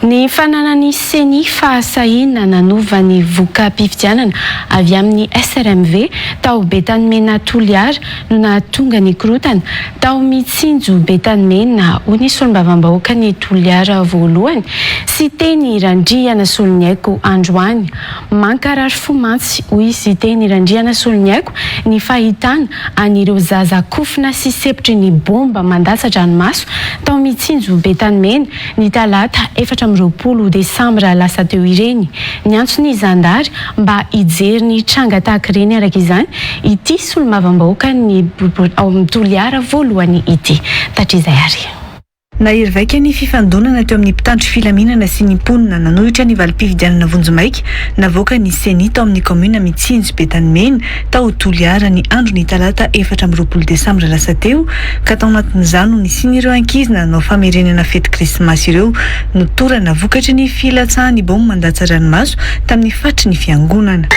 Ny fananan'ny Ceni fahasahiana nanova ny voka-pifidianana avy amin'ny SRMV tao Betanimena Toliara no nahatonga ny korontana tao Mitsinjo Betanimena, hoy ny solombavambahoakan'i Toliara voalohany, Siteny Randrianasoloniaiko androany. Mankarary fo mantsy, hoy Siteny Randrianasoloniaiko, ny fahitana an'ireo zaza kofona sy sepotry ny bomba mandatsa-dranomaso tao Mitsinjo Betanimena ny talata 24 desambra lasa teo ireny. Niantso ny zandary mba hijery ny tranga tahaka ireny araka izany ity solombavambahoakan'ny ao amin'ny Toliara voalohany ity. Tatrizay ary. Nahery vaika ny fifandonana teo amin'ny mpitandro filaminana sy ny mponina nanohitra ny valim-pifidianana vonjimaika navoakan'ny Ceni tao amin'ny kaominina Mitsinjo Betanimena tao Toliara ny andron'ny talata 24 desambra lasa teo ka tao anatin'izany no nisian'ireo ankizy nanao famerenana fety krismasy ireo notorana vokatry ny filatsahan'ny baomba mandatsa-dranomaso tamin'ny faritry ny fiangonana.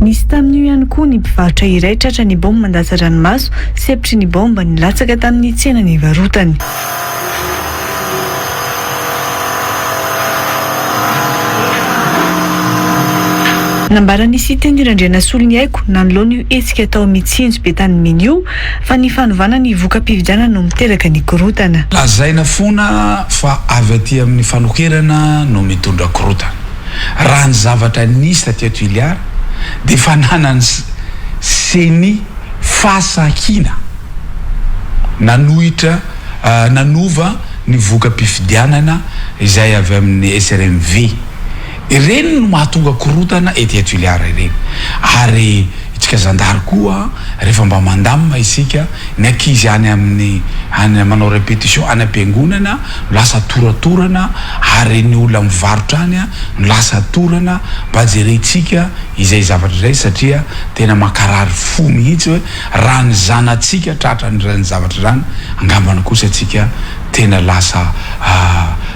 Nisy tamin'io ihany koa ny mpivarotra iray tratra ny baomba mandatsa-dranomaso sepotry ny baomba nilatsaka tamin'ny tsena nivarotany. Nambaran'i Siteny Randrianasoloniaiko nanoloana io hetsika tao Mitsinjo Betanimena io fa ny fanovana ny voka-pifidianana no miteraka ny korontana. Lazaina foana fa avy aty amin'ny fanoherana no mitondra korontana. Raha ny zavatra nisy taty Toliara dia fananan'ny Ceni fahasahiana nanohitra nanova ny voka-pifidianana izay avy amin'ny SRMV. Ireny no mahatonga korontana ety Toliara ireny. Ary itsika zandary koa rehefa mba mandamina isika, ny ankizy any amin'ny any manao repetition any am-piangonana no lasa toratorana ary ny olona mivarotra any no lasa torana, mba jerentsika izay zavatra izay satria tena mankarary fo mihitsy hoe Raha ny zanatsika tratran'ireny zavatra izany angambany kosa tsika tena lasa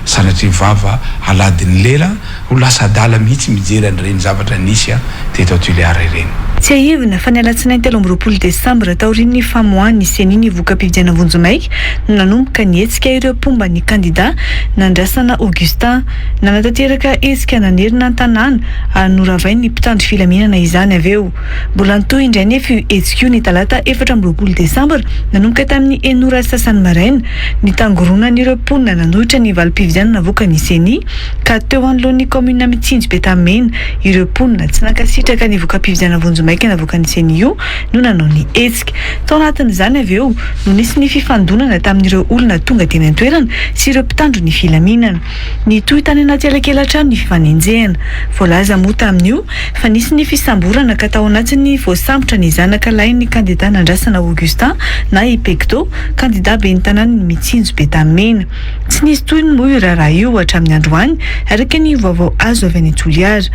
sanatria vava aladin'ny lela ho lasa adala mihitsy mijery an'ireny zavatra nisy teto Tuléar ireny. Tsiahivina fa ny alatsinainy 23 desambra taorian'ny famoahan'ny Ceni ny voka-pifidianana vonjimaika no nanomboka ny hetsika ireo mpomba ny kandida Nandrasana Augustin. Nanatanteraka hetsika nanerana ny tanàna ary noravain'ny mpitandro filaminana izany avy eo. Mbola nitohy indray anefa io hetsika io ny talata 24 desambra nanomboka tamin'ny enina ora sy sasany maraina. Nitangoronan'ireo mponina nanohitra ny valim-pifidianana navoakan'ny Ceni ka teo anoloan'ny kaominina Mitsinjo Betamena ireo mponina tsy nankasitraka ny voka-pifidianana vonjimaika navoakan'ny Ceni io no nanao ny hetsika. Tao anatin'izany avy eo no nisy ny fifandonana tamin'ireo olona tonga teny an-toerana sy ireo mpitandro ny filaminana. Nitohy tany anaty elakelan-trano ny fifanenjehana. Voalaza moa tamin'io fa nisy ny fisamborana ka tao anatin'ny voasambotra ny zanaka lahin'ny kandida Nandrasana Augustin na i Pecto, kandida ben'ny tanàn'ny Mitsinjo Betamena. Tsy nisy tohiny moa io raharaha io hatramin'ny androany, araka ny vaovao azo avy any Toliara.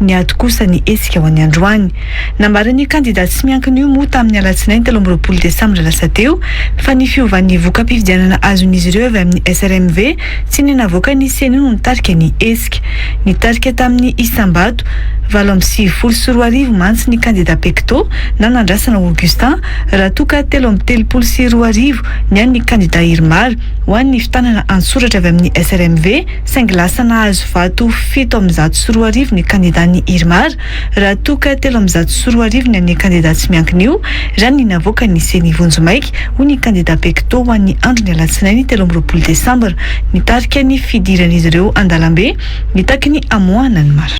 Niato kosa ny hetsika ho an'ny androany. Nambaran'io kandida tsy miankina io moa tamin'ny alatsinainy 23 desambra lasa teo fa ny fiovan'ny voka-pifidianana azon'izy ireo avy amin'ny SRMV tsy ny navoakan'ny Ceni no nitarika ny hetsika. Nitarika tamin'ny isam-bato 2098 mantsy ny kandida Pecto na Nandrasana Augustin raha toa ka 2033 ny an'ny kandida Irmar ho an'ny fitanana an-tsoratra avy amin'ny SRMV saingy lasa nahazo vato 2007 ny kandidan'ny Irmar raha toa ka 2003 ny an'ny kandida tsy miankina io raha ny navoakan'ny Ceni vonjimaika, hoy ny kandida Pecto ho an'ny andron'ny alatsinainy 23 desambra. Nitarika ny fidiran'izy ireo an-dalambe nitaky ny hamoahana ny marina.